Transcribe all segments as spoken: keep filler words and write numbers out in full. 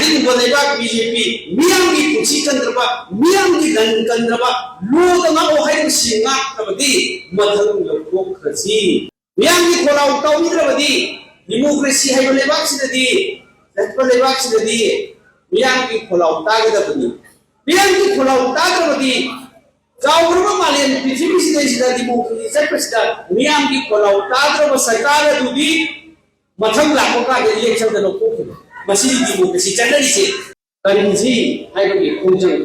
ꯑꯗꯨꯒꯨꯝꯕ ꯂꯩꯕꯥꯛ B J ꯄꯤ, ꯃꯤꯌꯥꯝꯒꯤ ꯄꯨꯟꯁꯤ ꯀꯟꯗ꯭ꯔꯕ, ꯃꯤꯌꯥꯝꯒꯤ ꯂꯟ ꯀꯟꯗ꯭ꯔꯕ, ꯂꯣꯗ ꯉꯥꯛꯑꯣ ꯍꯥꯏꯕꯁꯤ ꯉꯥꯛꯇ꯭ꯔꯕꯗꯤ ꯃꯊꯪ ꯂꯧꯊꯣꯛꯈ꯭ꯔꯁꯤ꯫ ꯃꯤꯌꯥꯝꯒꯤ ꯈꯣꯜꯂꯥꯎ ꯇꯥꯎꯕꯤꯗ꯭ꯔꯕꯗꯤ, ꯗꯤꯃꯣꯀ꯭ꯔꯦꯁꯤ ꯍꯥꯏꯕ ꯂꯩꯕꯥꯛꯁꯤꯗꯗꯤ, ꯆꯠꯄ ꯂꯩꯕꯥꯛꯁꯤꯗꯗꯤ ꯃꯤꯌꯥꯝꯒꯤ ꯈꯣꯜꯂꯥꯎ ꯇꯥꯒꯗꯕꯅꯤ꯫ ꯃꯤꯌꯥꯝꯒꯤ ꯈꯣꯜꯂꯥꯎ ꯇꯥꯗ꯭ꯔꯕꯗꯤ ꯆꯥꯎꯈ꯭ꯔꯕ ꯃꯥꯂꯦꯝ ꯄ꯭ꯔꯤꯊꯤꯕꯤꯁꯤꯗꯩꯁꯤꯗ ꯗꯤꯃꯣꯀ꯭ꯔꯦꯁꯤ ꯆꯠꯄꯁꯤꯗ ꯃꯤꯌꯥꯝꯒꯤ ꯈꯣꯜꯂꯥꯎ ꯇꯥꯗ꯭ꯔꯕ ꯁꯔꯀꯥꯔ ꯑꯗꯨꯗꯤ ꯃꯊꯪ ꯂꯥꯛꯄ ꯀꯥꯟꯗ ꯏꯂꯦꯛꯁꯟꯗ ꯂꯧꯊꯣꯛꯈꯤꯕ꯫ ꯃꯁꯤꯗꯤ ꯗꯤꯃꯣꯀ꯭ꯔꯦꯁꯤ ꯆꯠꯅꯔꯤꯁꯦ꯫ ꯀꯔꯤꯁꯤ ꯍꯥꯏꯕꯒꯤ ꯈꯣꯡꯖꯪ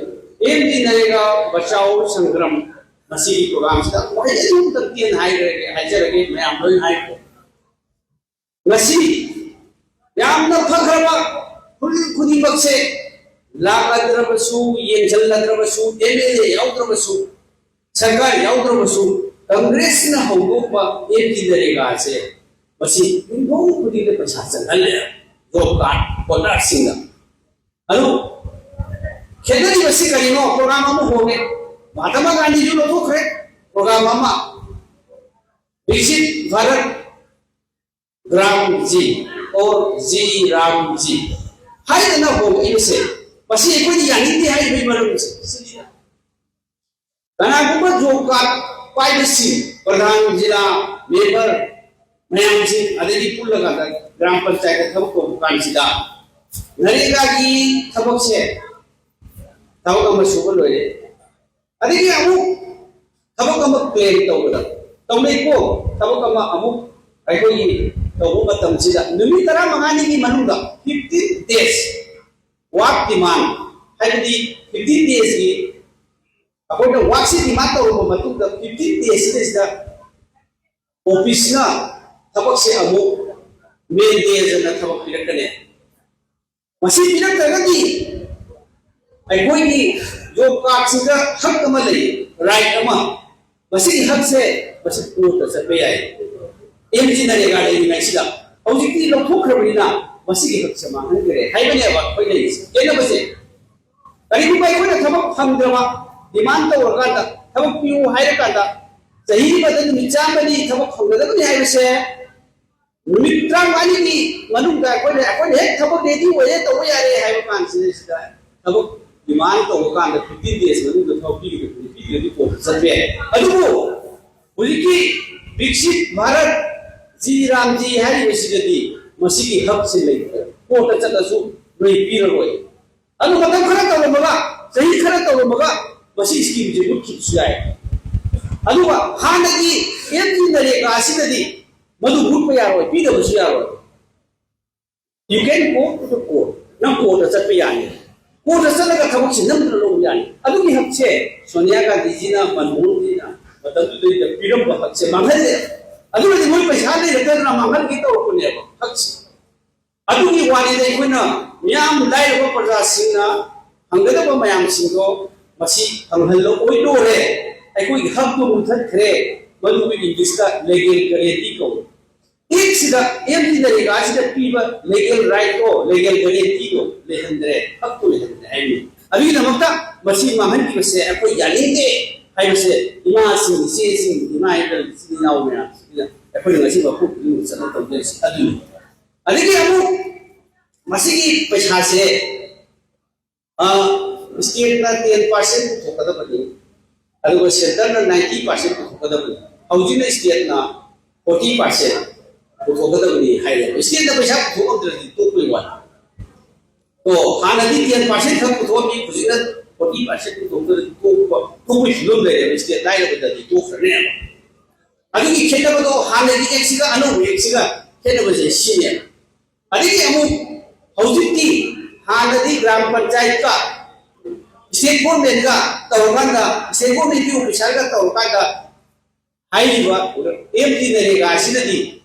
ꯑꯦꯝ ꯖꯤ ꯅꯔꯦꯒꯥ ꯕꯆꯥꯎ ꯁꯪꯒ꯭ꯔꯝ ꯃꯁꯤꯒꯤ ꯄ꯭ꯔꯣꯒ꯭ꯔꯥꯝꯁꯤꯗ ꯋꯥꯍꯩ ꯑꯅꯤꯃꯨꯛꯇꯪ ꯇꯦꯟꯅ ꯍꯥꯏꯔꯒꯦ, ꯍꯥꯏꯖꯔꯒꯦ, ꯃꯌꯥꯝ ꯂꯣꯏ ꯍꯥꯏꯈ꯭ꯔꯦ꯫ ꯉꯁꯤ ꯌꯥꯝꯅ ꯐꯈ꯭ꯔꯕ ꯈꯨꯜ ꯈꯨꯗꯤꯡꯃꯛꯁꯦ ꯂꯥꯛꯂꯗ꯭ꯔꯕꯁꯨ, ꯌꯦꯡꯁꯤꯜꯂꯗ꯭ꯔꯕꯁꯨ, ꯑꯦꯝ ꯑꯦꯜ ꯑꯦ ꯌꯥꯎꯗ꯭ꯔꯕꯁꯨ, ꯁꯔꯀꯥꯔ ꯌꯥꯎꯗ꯭ꯔꯕꯁꯨ, ꯀꯪꯒ꯭ꯔꯦꯁꯅ ꯍꯧꯗꯣꯛꯄ ꯑꯦꯝ ꯖꯤ ꯅꯔꯦꯒꯥꯁꯦ ꯃꯁꯤ ꯌꯨꯝꯊꯣꯡ ꯈꯨꯗꯤꯡꯗ ꯄꯩꯁꯥ ꯆꯪꯍꯜꯂꯦ, ꯖꯣꯕ ꯀꯥꯔꯗ ꯍꯣꯜꯗꯔꯁꯤꯡꯗ꯫ ꯑꯗꯨ ꯈꯦꯠꯅꯔꯤꯕꯁꯤ ꯀꯔꯤꯅꯣ? ꯄ꯭ꯔꯣꯒ꯭ꯔꯥꯝ ꯑꯃ ꯍꯣꯡꯉꯦ, ꯃꯍꯥꯇꯃꯥ ꯒꯥꯟꯙꯤꯁꯨ ꯂꯧꯊꯣꯛꯈ꯭ꯔꯦ, ꯄ꯭ꯔꯣꯒ꯭ꯔꯥꯝ ꯑꯃ Viksit Bharat Gram G or G RAM G ꯍꯥꯏꯗꯅ ꯍꯣꯡꯂꯛꯏꯕꯁꯦ, ꯃꯁꯤ ꯑꯩꯈꯣꯏꯅ ꯌꯥꯅꯤꯡꯗꯦ ꯍꯥꯏꯔꯤꯕꯒꯤ ꯃꯔꯝꯁꯦ ꯁꯤꯅꯤꯗ꯫ ꯀꯅꯥꯒꯨꯝꯕ ꯖꯣꯕ ꯀꯥꯔꯗ ꯄꯥꯏꯕꯁꯤꯡ, ꯄ꯭ꯔꯙꯥꯟ, ꯖꯤꯂꯥ ꯃꯦꯝꯕꯔ ꯃꯌꯥꯝꯁꯤꯡ, ꯑꯗꯒꯤ ꯄꯨꯜꯂꯀꯥꯟꯗ ꯒ꯭ꯔꯥꯝ ꯄꯟꯆꯥꯌꯠꯇ ꯊꯕꯛ ꯇꯧꯕ ꯀꯥꯟꯁꯤꯗ ꯅꯔꯦꯒꯥꯒꯤ ꯊꯕꯛꯁꯦ, ꯊꯕꯛ ꯑꯃ ꯁꯨꯕ ꯂꯣꯏꯔꯦ, ꯑꯗꯒꯤ ꯑꯃꯨꯛ ꯊꯕꯛ ꯑꯃ ꯀ꯭ꯂꯦꯝ ꯇꯧꯕꯗ ꯇꯧꯅꯩꯀꯣ꯫ ꯊꯕꯛ ꯑꯃ ꯑꯃꯨꯛ ꯑꯩꯈꯣꯏꯒꯤ ꯇꯧꯕ ꯃꯇꯝꯁꯤꯗ ꯅꯨꯃꯤꯠ ꯇꯔꯥꯃꯉꯥꯅꯤꯒꯤ ꯃꯅꯨꯡꯗ fifteen days work demand, ꯍꯥꯏꯕꯗꯤ fifteen days ꯀꯤ ꯑꯩꯈꯣꯏꯅ work ꯁꯤ demand ꯇꯧꯔꯕ ꯃꯇꯨꯡꯗ fifteen days ꯁꯤꯗꯩꯁꯤꯗ office ꯅ ꯊꯕꯛꯁꯦ ꯑꯃꯨꯛ ꯃꯦꯟꯗꯦꯗꯅ ꯊꯕꯛ ꯄꯤꯔꯛꯀꯅꯤ꯫ ꯃꯁꯤ ꯄꯤꯔꯛꯇ꯭ꯔꯒꯗꯤ ꯑꯩꯈꯣꯏꯒꯤ ꯖꯣꯕ ꯀꯥꯔꯗꯁꯤꯗ ꯍꯛ ꯑꯃ ꯂꯩ, ꯔꯥꯏꯠ ꯑꯃ, ꯃꯁꯤꯒꯤ ꯍꯛꯁꯦ ꯃꯁꯤ ꯀꯣꯔꯠꯇ ꯆꯠꯄ ꯌꯥꯏ꯫ ꯑꯦꯝ ꯖꯤ ꯅꯔꯦꯒꯥ ꯂꯩꯔꯤꯉꯩꯁꯤꯗ꯫ ꯍꯧꯖꯤꯛꯇꯤ ꯂꯧꯊꯣꯛꯈ꯭ꯔꯕꯅꯤꯅ ꯃꯁꯤꯒꯤ ꯍꯛꯁꯦ ꯃꯥꯡꯍꯟꯈ꯭ꯔꯦ ꯍꯥꯏꯕꯅꯦꯕ ꯑꯩꯈꯣꯏ ꯂꯩꯔꯤꯁꯦ, ꯈꯦꯠꯅꯕꯁꯦ꯫ ꯀꯔꯤꯒꯨꯝꯕ ꯑꯩꯈꯣꯏꯅ ꯊꯕꯛ ꯐꯪꯗ꯭ꯔꯕ, demand ꯇꯧꯔꯀꯥꯟꯗ, ꯊꯕꯛ ꯄꯤꯌꯨ ꯍꯥꯏꯔꯀꯥꯟꯗ, ꯆꯍꯤ ꯑꯃꯗ ꯅꯨꯃꯤꯠ ꯆꯥꯝꯃꯅꯤ ꯊꯕꯛ ꯐꯪꯒꯗꯕꯅꯤ ꯍꯥꯏꯕꯁꯦ ꯅꯨꯃꯤꯠ ꯇꯔꯥꯃꯉꯥꯅꯤꯒꯤ ꯃꯅꯨꯡꯗ ꯑꯩꯈꯣꯏꯅ ꯑꯩꯈꯣꯏꯅ ꯍꯦꯛ ꯊꯕꯛ ꯔꯦꯗꯤ ꯑꯣꯏꯔꯦ, ꯇꯧꯕ ꯌꯥꯔꯦ ꯍꯥꯏꯕ ꯀꯥꯟꯁꯤꯗꯩꯁꯤꯗ, ꯊꯕꯛ ꯗꯤꯃꯥꯟ ꯇꯧꯕ ꯀꯥꯟꯗ ꯐꯤꯐꯇꯤꯟ ꯗꯦꯖ ꯃꯅꯨꯡꯗ ꯊꯕꯛ ꯄꯤꯒꯗꯕꯅꯤ, ꯄꯤꯗ꯭ꯔꯗꯤ ꯀꯣꯔꯠꯇ ꯆꯠꯄ ꯌꯥꯏ꯫ ꯑꯗꯨꯕꯨ ꯍꯧꯖꯤꯛꯀꯤ ꯕꯤꯛꯁꯤꯠ ꯚꯥꯔꯠ ꯖꯤ ꯔꯥꯝꯖꯤ ꯍꯥꯏꯔꯤꯕꯁꯤꯗꯗꯤ ꯃꯁꯤꯒꯤ ꯍꯛꯁꯤ ꯂꯩꯇ꯭ꯔꯦ꯫ ꯀꯣꯔꯠꯇ ꯆꯠꯂꯁꯨ ꯃꯣꯏ ꯄꯤꯔꯔꯣꯏ꯫ ꯑꯗꯨ ꯃꯇꯝ ꯈꯔ ꯇꯧꯔꯝꯃꯒ, ꯆꯍꯤ ꯈꯔ ꯇꯧꯔꯝꯃꯒ ꯃꯁꯤ ꯁ꯭ꯀꯤꯝꯁꯦ ꯃꯨꯠꯈꯤꯕꯁꯨ ꯌꯥꯏ꯫ ꯑꯗꯨꯒ ꯍꯥꯟꯅꯒꯤ ꯑꯦꯝ ꯖꯤ ꯅꯔꯦꯒꯥ ꯑꯁꯤꯗꯗꯤ ꯃꯗꯨ ꯃꯨꯠꯄ ꯌꯥꯔꯣꯏ, ꯄꯤꯗꯕꯁꯨ ꯌꯥꯔꯣꯏ꯫ You can go to the court. ꯅꯪ ꯀꯣꯔꯠꯇ ꯆꯠꯄ ꯌꯥꯅꯤ꯫ ꯀꯣꯔꯠꯇ ꯆꯠꯂꯒ ꯊꯕꯛꯁꯤ ꯅꯝꯗꯨꯅ ꯂꯧꯕ ꯌꯥꯅꯤ꯫ ꯑꯗꯨꯒꯤ ꯍꯛꯁꯦ ꯁꯣꯅꯤꯌꯥ ꯒꯥꯟꯙꯤꯖꯤꯅ, ꯃꯟꯃꯣꯍꯟꯖꯤꯅ ꯃꯇꯝꯗꯨꯗꯩꯗ ꯄꯤꯔꯝꯕ ꯍꯛꯁꯦ ꯃꯥꯡꯍꯜꯂꯦ꯫ ꯑꯗꯨꯅꯗꯤ ꯃꯣꯏ ꯄꯩꯁꯥ ꯂꯩꯔꯒꯗꯅ ꯃꯥꯡꯍꯟꯒꯦ ꯇꯧꯔꯛꯄꯅꯦꯕ ꯍꯛꯁꯦ꯫ ꯑꯗꯨꯒꯤ ꯋꯥꯅꯤꯗ ꯑꯩꯈꯣꯏꯅ ꯃꯤꯌꯥꯝ ꯂꯥꯏꯔꯕ ꯄ꯭ꯔꯖꯥꯁꯤꯡꯅ ꯐꯪꯒꯗꯕ ꯃꯌꯥꯝꯁꯤꯡꯗꯣ ꯃꯁꯤ ꯐꯪꯍꯜꯂꯛꯑꯣꯏꯗꯣꯔꯦ꯫ ꯑꯩꯈꯣꯏꯒꯤ ꯍꯛꯇꯣ ꯃꯨꯊꯠꯈ꯭ꯔꯦ꯫ ꯃꯗꯨꯕꯨ ꯏꯪꯂꯤꯁꯇ ꯂꯦꯒꯦꯜ ꯒꯔꯦꯟꯇꯤ ꯀꯧꯏ꯫ ꯑꯦꯛꯁꯤꯗ ꯑꯦꯝ ꯖꯤ ꯅꯔꯦꯒꯥꯁꯤꯗ ꯄꯤꯕ ꯂꯦꯒꯦꯜ ꯔꯥꯏꯠꯇꯣ, ꯂꯦꯒꯦꯜ ꯒꯔꯦꯟꯇꯤꯗꯣ ꯂꯩꯍꯟꯗ꯭ꯔꯦ, ꯍꯛꯇꯣ ꯂꯩꯍꯟꯗ꯭ꯔꯦ ꯍꯥꯏꯅꯤ꯫ ꯑꯗꯨꯒꯤꯗꯃꯛꯇ ꯃꯁꯤ ꯃꯥꯡꯍꯟꯈꯤꯕꯁꯦ ꯑꯩꯈꯣꯏ ꯌꯥꯅꯤꯡꯗꯦ ꯍꯥꯏꯕꯁꯦ ꯏꯃꯥꯁꯤꯡ, ꯏꯆꯦꯁꯤꯡ, ꯏꯃꯥ ꯏꯆꯤꯟ ꯏꯅꯥꯎ ꯃꯌꯥꯝꯁꯤꯡꯁꯤꯗ ꯑꯩꯈꯣꯏꯅ ꯉꯁꯤ ꯃꯐꯝ ꯈꯨꯗꯤꯡꯃꯛ ꯆꯠꯂ ꯇꯧꯖꯔꯤꯁꯤ ꯑꯗꯨꯅꯤ꯫ ꯑꯗꯒꯤ ꯑꯃꯨꯛ ꯃꯁꯤꯒꯤ ꯄꯩꯁꯥꯁꯦ ꯁ꯭ꯇꯦꯠꯅ ꯇꯦꯟ ꯄꯥꯔꯁꯦꯟ ꯄꯨꯊꯣꯛꯀꯗꯕꯅꯤ, ꯑꯗꯨꯒ ꯁꯦꯟꯇꯔꯅ ꯅꯥꯏꯟꯇꯤ ꯄꯥꯔꯁꯦꯟ ꯄꯨꯊꯣꯛꯀꯗꯕꯅꯤ꯫ ꯍꯧꯖꯤꯛꯅ ꯁ꯭ꯇꯦꯠꯅ ꯐꯣꯔꯇꯤ ꯄꯥꯔꯁꯦꯟ ꯄꯨꯊꯣꯛꯀꯗꯕꯅꯤ ꯍꯥꯏꯔꯦꯕ꯫ ꯁ꯭ꯇꯦꯠꯅ ꯄꯩꯁꯥ ꯄꯨꯊꯣꯛ ꯉꯝꯗ꯭ꯔꯗꯤ ꯇꯣꯛꯄꯩ ꯋꯥꯅꯤ꯫ ꯑꯣ, ꯍꯥꯟꯅꯗꯤ ꯇꯦꯟ ꯄꯥꯔꯁꯦꯟ ꯈꯛ ꯄꯨꯊꯣꯛꯑꯝꯃꯤ, ꯍꯧꯖꯤꯛꯅ ꯐꯣꯔꯇꯤ ꯄꯥꯔꯁꯦꯟ ꯄꯨꯊꯣꯛꯇ꯭ꯔꯗꯤ ꯇꯣꯛꯄ, ꯇꯣꯛꯄꯒꯤ ꯐꯤꯕꯝ ꯂꯩꯔꯦꯕ꯫ ꯁ꯭ꯇꯦꯠ ꯂꯥꯏꯔꯕꯗꯗꯤ ꯇꯣꯛꯈ꯭ꯔꯅꯦꯕ꯫ ꯑꯗꯨꯒꯤ ꯈꯦꯠꯅꯕꯗꯣ ꯍꯥꯟꯅꯒꯤ ꯑꯦꯛꯁꯤꯒ ꯑꯅꯧꯕ ꯑꯦꯛꯁꯤꯒ ꯈꯦꯠꯅꯕꯁꯦ ꯁꯤꯅꯦꯕ꯫ ꯑꯗꯒꯤ ꯑꯃꯨꯛ ꯍꯧꯖꯤꯛꯇꯤ ꯍꯥꯟꯅꯗꯤ ꯒ꯭ꯔꯥꯝ ꯄꯟꯆꯥꯌꯠꯀ ꯁ꯭ꯇꯦꯠ ꯒꯣꯔꯃꯦꯟꯒ ꯇꯧꯔꯀꯥꯟꯗ, ꯁ꯭ꯇꯦꯠ ꯒꯣꯔꯃꯦꯟꯒꯤ ꯑꯣꯐꯤꯁꯥꯔꯒ ꯇꯧꯔꯀꯥꯟꯗ ꯍꯥꯏꯔꯤꯕ ꯑꯦꯝ ꯖꯤ ꯅꯔꯦꯒꯥ ꯑꯁꯤꯅꯗꯤ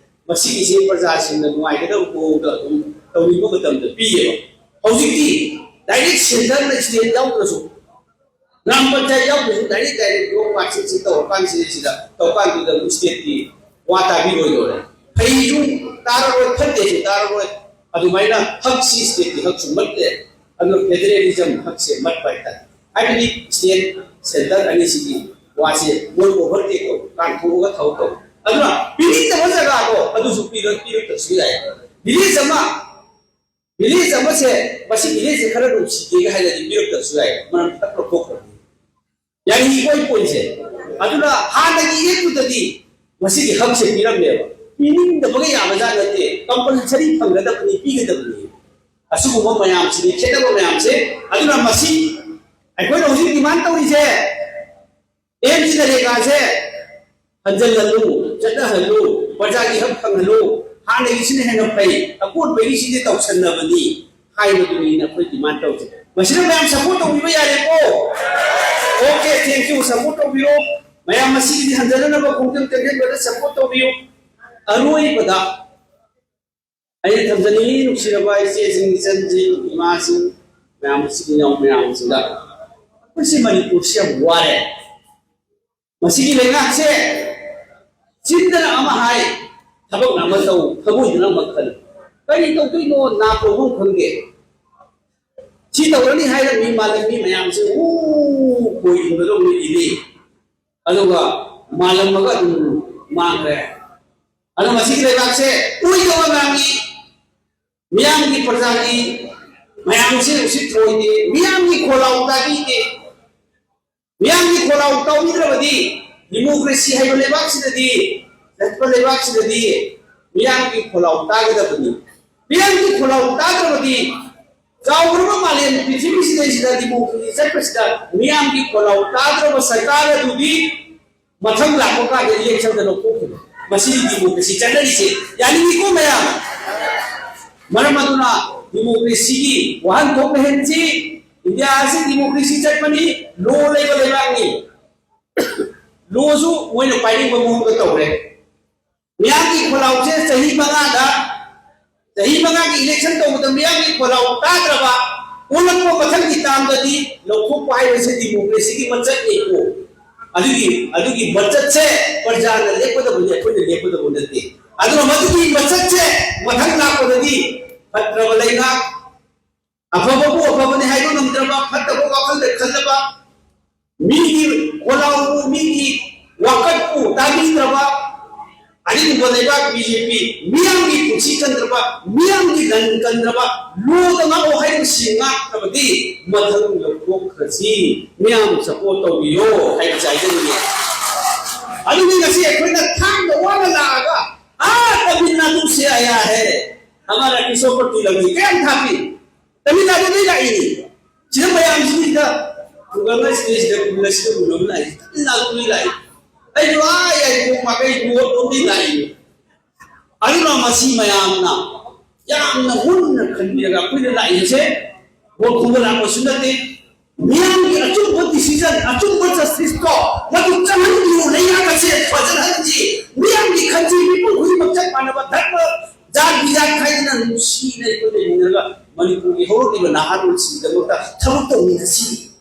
ꯃꯁꯤꯒꯤꯁꯦ ꯄ꯭ꯔꯖꯥꯁꯤꯡꯅ ꯅꯨꯡꯉꯥꯏꯒꯗꯕ ꯃꯑꯣꯡꯗ ꯑꯗꯨꯝ ꯇꯧꯅꯤꯡꯕ ꯃꯇꯝꯗ ꯄꯤꯌꯦꯕ꯫ ꯍꯧꯖꯤꯛꯇꯤ ꯗꯥꯏꯔꯦꯛ ꯁꯦꯟꯇꯔꯅ ꯁ꯭ꯇꯦꯠ ꯌꯥꯎꯗ꯭ꯔꯁꯨ, ꯒ꯭ꯔꯥꯝ ꯄꯟꯆꯥꯌꯠ ꯌꯥꯎꯗ꯭ꯔꯁꯨ ꯗꯥꯏꯔꯦꯛ ꯗꯥꯏꯔꯦꯛ ꯕ꯭ꯂꯣꯛ ꯋꯥꯁꯤꯡꯁꯤ ꯇꯧꯔꯀꯥꯟꯁꯤꯗ ꯇꯧꯔꯀꯥꯟꯗꯨꯗ ꯁ꯭ꯇꯦꯠꯀꯤ ꯋꯥ ꯇꯥꯕꯤꯔꯣꯏꯗꯧꯔꯦ꯫ ꯐꯩꯁꯨ ꯇꯥꯔꯔꯣꯏ, ꯐꯠꯇꯦꯁꯨ ꯇꯥꯔꯔꯣꯏ꯫ ꯑꯗꯨꯃꯥꯏꯅ ꯍꯛꯁꯤ ꯁ꯭ꯇꯦꯠꯀꯤ ꯍꯛꯁꯨ ꯃꯠꯂꯦ꯫ ꯑꯗꯨꯅ ꯐꯦꯗꯔꯦꯂꯤꯖꯝ ꯍꯛꯁꯦ ꯃꯠꯄ ꯍꯥꯏꯇꯥꯔꯦ꯫ ꯍꯥꯏꯕꯗꯤ ꯁ꯭ꯇꯦꯠ ꯁꯦꯟꯇꯔ ꯑꯅꯤꯁꯤꯒꯤ ꯋꯥꯁꯦ ꯃꯣꯏ ꯑꯣꯚꯔꯇꯦꯛ ꯇꯧ, ꯀꯥꯟꯊꯣꯛꯑꯒ ꯊꯕꯛ ꯇꯧ꯫ ꯑꯗꯨꯅ ꯄꯤꯅꯤꯡꯗꯕ ꯖꯒꯥꯗꯣ ꯑꯗꯨꯁꯨ ꯄꯤꯔꯛ- ꯄꯤꯔꯛꯇꯕꯁꯨ ꯌꯥꯏ꯫ ꯚꯤꯂꯦꯖ ꯑꯃ, ꯚꯤꯂꯦꯖ ꯑꯃꯁꯦ, ꯃꯁꯤ ꯚꯤꯂꯦꯖꯁꯦ ꯈꯔ ꯅꯨꯡꯁꯤꯒꯦꯒ ꯍꯥꯏꯔꯗꯤ ꯄꯤꯔꯛꯇꯕꯁꯨ ꯌꯥꯏ, ꯃꯔꯝ ꯈꯤꯇꯪ ꯂꯧꯊꯣꯛꯈ꯭ꯔꯕꯅꯤ꯫ ꯌꯥꯔꯤ ꯏꯀꯣꯏ ꯄꯣꯏꯁꯦ꯫ ꯑꯗꯨꯅ ꯍꯥꯟꯅꯒꯤ ꯏꯔꯦꯞꯇꯨꯗꯗꯤ ꯃꯁꯤꯒꯤ ꯍꯛꯁꯦ ꯄꯤꯔꯝꯃꯦꯕ꯫ ꯄꯤꯅꯤꯡꯗꯕꯒ ꯌꯥꯕꯖꯥꯠ ꯅꯠꯇꯦ, ꯀꯝꯄꯜꯁꯔꯤ ꯐꯪꯒꯗꯕꯅꯤ, ꯄꯤꯒꯗꯕꯅꯤ꯫ ꯑꯁꯤꯒꯨꯝꯕ ꯃꯌꯥꯝꯁꯤꯅꯤ ꯈꯦꯠꯅꯕ ꯃꯌꯥꯝꯁꯦ꯫ ꯑꯗꯨꯅ ꯃꯁꯤ ꯑꯩꯈꯣꯏꯅ ꯍꯧꯖꯤꯛ ꯗꯤꯃꯥꯟ ꯇꯧꯔꯤꯁꯦ, ꯑꯦꯝ ꯖꯤ ꯅꯔꯦꯒꯥꯁꯦ ꯍꯟꯖꯤꯜꯍꯜꯂꯨ, ꯆꯠꯅꯍꯜꯂꯨ, ꯄ꯭ꯔꯖꯥꯒꯤ ꯍꯛ ꯐꯪꯍꯜꯂꯨ, ꯍꯥꯟꯅꯒꯤꯁꯤꯅ ꯍꯦꯟꯅ ꯐꯩ, ꯑꯀꯣꯟꯕꯒꯤꯁꯤꯗꯤ ꯇꯧꯁꯟꯅꯕꯅꯤ ꯍꯥꯏꯕꯗꯨꯅꯤꯅ ꯑꯩꯈꯣꯏ ꯗꯤꯃꯥꯟ ꯇꯧꯁꯦ꯫ ꯃꯁꯤꯗ ꯃꯌꯥꯝ ꯁꯞꯄꯣꯔꯠ ꯇꯧꯕꯤꯕ ꯌꯥꯔꯦꯀꯣ? Okay, thank you. ꯁꯞꯄꯣꯔꯠ ꯇꯧꯕꯤꯔꯣ꯫ ꯃꯌꯥꯝ ꯃꯁꯤꯒꯤꯗꯤ ꯍꯟꯖꯅꯅꯕ ꯈꯣꯡꯖꯪ ꯇꯦꯡꯖꯪꯕꯗ ꯁꯞꯄꯣꯔꯠ ꯇꯧꯕꯤꯌꯨ꯫ ꯑꯔꯣꯏꯕꯗ ꯑꯩꯅ ꯊꯝꯖꯅꯤꯡꯉꯤ, ꯅꯨꯡꯁꯤꯔꯕ ꯏꯆꯦꯁꯤꯡ, ꯏꯆꯟꯁꯤꯡ, ꯏꯃꯥꯁꯤꯡ, ꯃꯌꯥꯝ, ꯏꯆꯤꯟ ꯏꯅꯥꯎ ꯃꯌꯥꯝꯁꯤꯡꯗ, ꯑꯩꯈꯣꯏꯁꯤ ꯃꯅꯤꯄꯨꯔꯁꯤ ꯌꯥꯝ ꯋꯥꯔꯦ꯫ ꯃꯁꯤꯒꯤ ꯂꯩꯉꯥꯛꯁꯦ ꯆꯤꯟꯗꯅ ꯑꯃ ꯍꯥꯏ, ꯊꯕꯛꯅ ꯑꯃ ꯇꯧ, ꯊꯃꯣꯏꯗꯅ ꯑꯃ ꯈꯜꯂꯤ꯫ ꯀꯔꯤ ꯇꯧꯗꯣꯏꯅꯣ? ꯅꯥ ꯇꯧꯐꯝ ꯈꯪꯗꯦ꯫ ꯁꯤ ꯇꯧꯔꯅꯤ ꯍꯥꯏꯔ ꯃꯤ ꯃꯥꯂꯦꯝ ꯃꯤ ꯃꯌꯥꯝꯁꯦ ꯎ ꯈꯣꯏ ꯏꯟꯕꯗꯧꯅ ꯏꯜꯂꯤ꯫ ꯑꯗꯨꯒ ꯃꯥꯂꯝꯃꯒ ꯑꯗꯨꯝ ꯃꯥꯡꯈ꯭ꯔꯦ꯫ ꯑꯗꯨꯅ ꯃꯁꯤꯒꯤ ꯂꯩꯕꯥꯛꯁꯦ ꯑꯣꯏꯗꯕ ꯉꯥꯡꯉꯤ, ꯃꯤꯌꯥꯝꯒꯤ ꯄ꯭ꯔꯖꯥꯒꯤ ꯃꯌꯥꯝꯁꯦ ꯎꯁꯤꯠ ꯊꯑꯣꯏꯗꯦ, ꯃꯤꯌꯥꯝꯒꯤ ꯈꯣꯜꯂꯥꯎ ꯇꯥꯕꯤꯗꯦ꯫ ꯃꯤꯌꯥꯝꯒꯤ ꯈꯣꯜꯂꯥꯎ ꯇꯥꯕꯤꯗ꯭ꯔꯕꯗꯤ ꯗꯤꯃꯣꯀ꯭ꯔꯦꯁꯤ ꯍꯥꯏꯕ ꯂꯩꯕꯥꯛꯁꯤꯗꯗꯤ ꯆꯠꯄ ꯂꯩꯕꯥꯛꯁꯤꯗꯗꯤ ꯃꯤꯌꯥꯝꯒꯤ ꯈꯣꯜꯂꯥꯎ ꯇꯥꯒꯗꯕꯅꯤ꯫ ꯃꯤꯌꯥꯝꯒꯤ ꯈꯣꯜꯂꯥꯎ ꯇꯥꯗ꯭ꯔꯕꯗꯤ ꯆꯥꯎꯈ꯭ꯔꯕ ꯃꯥꯂꯦꯝ ꯄ꯭ꯔꯤꯊꯤꯕꯤꯁꯤꯗꯩꯁꯤꯗ ꯗꯤꯃꯣꯀ꯭ꯔꯦꯁꯤ ꯆꯠꯄꯁꯤꯗ ꯃꯤꯌꯥꯝꯒꯤ ꯈꯣꯜꯂꯥꯎ ꯇꯥꯗ꯭ꯔꯕ ꯁꯔꯀꯥꯔ ꯑꯗꯨꯗꯤ ꯃꯊꯪ ꯂꯥꯛꯄ ꯀꯥꯟꯗ ꯏꯂꯦꯛꯁꯟꯗ ꯂꯧꯊꯣꯛꯈꯤꯕ꯫ ꯃꯁꯤꯒꯤ ꯗꯤꯃꯣꯀ꯭ꯔꯦꯁꯤ ꯆꯠꯅꯔꯤꯁꯦ ꯌꯥꯅꯤꯡꯉꯤꯀꯣ ꯃꯌꯥꯝ? ꯃꯔꯝ ꯑꯗꯨꯅ ꯗꯤꯃꯣꯀ꯭ꯔꯦꯁꯤꯒꯤ ꯋꯥꯍꯟꯊꯣꯛ ꯂꯩꯍꯟꯁꯤ꯫ ꯏꯟꯗꯤꯌꯥ ꯑꯁꯤ ꯗꯤꯃꯣꯀ꯭ꯔꯦꯁꯤ ꯆꯠꯄꯅꯤ, ꯂꯣ ꯂꯩꯕ ꯂꯩꯕꯥꯛꯅꯤ꯫ ꯂꯣꯁꯨ ꯃꯣꯏꯅ ꯄꯥꯏꯅꯤꯡꯕ ꯃꯑꯣꯡꯗ ꯇꯧꯔꯦ꯫ ꯃꯤꯌꯥꯝꯒꯤ ꯈꯣꯜꯂꯥꯎꯁꯦ ꯆꯍꯤ ꯃꯉꯥꯗ, ꯆꯍꯤ ꯃꯉꯥꯒꯤ ꯏꯂꯦꯛꯁꯟ ꯇꯧꯕꯗ ꯃꯤꯌꯥꯝꯒꯤ ꯈꯣꯜꯂꯥꯎ ꯇꯥꯗ꯭ꯔꯕ, ꯑꯣꯜꯂꯛꯄ ꯃꯊꯪꯒꯤ ꯇꯥꯝꯗꯗꯤ ꯂꯧꯊꯣꯛꯄ ꯍꯥꯏꯕꯁꯦ ꯗꯤꯃꯣꯀ꯭ꯔꯦꯁꯤꯒꯤ ꯃꯆꯠꯅꯤꯀꯣ꯫ ꯑꯗꯨꯒꯤ, ꯑꯗꯨꯒꯤ ꯃꯆꯠꯁꯦ ꯄ꯭ꯔꯖꯥꯅ ꯂꯦꯞꯀꯗꯕꯅꯤ, ꯑꯩꯈꯣꯏꯅ ꯂꯦꯞꯀꯗꯕ ꯅꯠꯇꯦ꯫ ꯑꯗꯨꯅ ꯃꯗꯨꯒꯤ ꯃꯆꯠꯁꯦ ꯃꯊꯪ ꯂꯥꯛꯄꯗꯗꯤ ꯐꯠꯇ꯭ꯔꯕ ꯂꯩꯉꯥꯛ, ꯑꯐꯕꯕꯨ ꯑꯐꯕꯅꯤ ꯍꯥꯏꯕ ꯉꯝꯗ꯭ꯔꯕ, ꯐꯠꯇꯕ ꯋꯥꯈꯜꯗ ꯈꯜꯂꯕ, ꯃꯤꯒꯤ ꯈꯣꯜꯂꯥꯎꯕꯨ, ꯃꯤꯒꯤ ꯋꯥꯀꯠꯄꯨ ꯇꯥꯕꯤꯗ꯭ꯔꯕ, ꯑꯔꯤꯡꯕ ꯂꯩꯕꯥꯛ ꯕꯤ ꯖꯦ ꯄꯤ, ꯃꯤꯌꯥꯝꯒꯤ ꯄꯨꯟꯁꯤ ꯀꯟꯗ꯭ꯔꯕ, ꯃꯤꯌꯥꯝꯒꯤ ꯂꯟ ꯀꯟꯗ꯭ꯔꯕ, ꯂꯣꯗ ꯉꯥꯛꯑꯣ ꯍꯥꯏꯔꯤꯕꯁꯤ ꯉꯥꯛꯇꯕꯗꯤ ꯃꯊꯪ ꯂꯧꯊꯣꯛꯈ꯭ꯔꯁꯤ꯫ ꯃꯤꯌꯥꯝ ꯁꯄꯣꯔꯠ ꯇꯧꯕꯤꯌꯣ ꯍꯥꯏꯕꯁꯦ ꯍꯥꯏꯖꯅꯤꯡꯉꯤ꯫ ꯑꯗꯨꯗꯤ ꯉꯁꯤ ꯑꯩꯈꯣꯏꯅ ꯊꯥꯡꯒ ꯋꯥꯅ ꯂꯥꯛꯑꯒ ꯑꯥ ꯇꯥꯃꯤꯜ ꯅꯥꯗꯨ ꯁꯦ ꯑꯌꯥ ꯍꯦ, ꯍꯃꯥꯔꯥ ꯀꯤꯁꯣꯔ ꯄꯇꯤ ꯂꯝꯕꯤ ꯀꯌꯥꯝ ꯊꯥꯞꯄꯤ? ꯇꯥꯃꯤꯜ ꯅꯥꯗꯨꯗꯒꯤ ꯂꯥꯛꯏꯅꯤ꯫ ꯁꯤꯗ ꯃꯌꯥꯝꯁꯤꯗ ꯒꯨꯒꯜꯅ ꯁꯤꯗꯩꯁꯤꯗ ꯄꯨꯜꯂꯁꯤꯗ ꯎꯅꯕ ꯂꯥꯛꯏ꯫ ꯇꯥꯃꯤꯜ ꯅꯥꯗꯨꯗꯒꯤ ꯂꯥꯛꯏ꯫ ꯑꯩꯁꯨ ꯑꯥ ꯌꯥꯏꯔꯤꯄꯣꯛ ꯃꯥꯏꯀꯩ ꯅꯣꯔꯠꯂꯣꯝꯗꯒꯤ ꯂꯥꯛꯏꯅꯤ꯫ ꯑꯗꯨꯅ ꯃꯁꯤ ꯃꯌꯥꯝꯅ ꯌꯥꯝꯅ ꯃꯨꯟꯅ ꯈꯟꯕꯤꯔꯒ ꯑꯩꯈꯣꯏꯅ ꯂꯥꯛꯏꯕꯁꯦ ꯚꯣꯠ ꯈꯣꯝꯕ ꯂꯥꯛꯄꯁꯨ ꯅꯠꯇꯦ꯫ ꯃꯤꯌꯥꯝꯒꯤ ꯑꯆꯨꯝꯕ ꯗꯤꯁꯤꯖꯟ, ꯑꯆꯨꯝꯕ ꯖꯁꯇꯤꯁꯇꯣ ꯃꯗꯨ ꯆꯪꯍꯟꯕꯤꯌꯨ, ꯂꯩꯉꯥꯛ ꯑꯁꯦ ꯐꯖꯍꯟꯁꯤ꯫ ꯃꯤꯌꯥꯝꯒꯤ ꯈꯟꯁꯤ, ꯃꯤꯄꯨꯝ ꯈꯨꯗꯤꯡꯃꯛ ꯆꯞ ꯃꯥꯟꯅꯕ ꯙꯔꯃ, ꯖꯥꯠ, ꯕꯤꯖꯥꯠ ꯈꯥꯏꯗꯅ ꯅꯨꯡꯁꯤꯅ ꯑꯩꯈꯣꯏ ꯂꯩꯃꯤꯟꯅꯔꯒ ꯃꯅꯤꯄꯨꯔꯒꯤ ꯍꯧꯔꯛꯂꯤꯕ ꯅꯍꯥꯔꯣꯜꯁꯤꯡꯒꯤꯗꯃꯛꯇ ꯊꯕꯛ ꯇꯧꯃꯤꯟꯅꯁꯤ꯫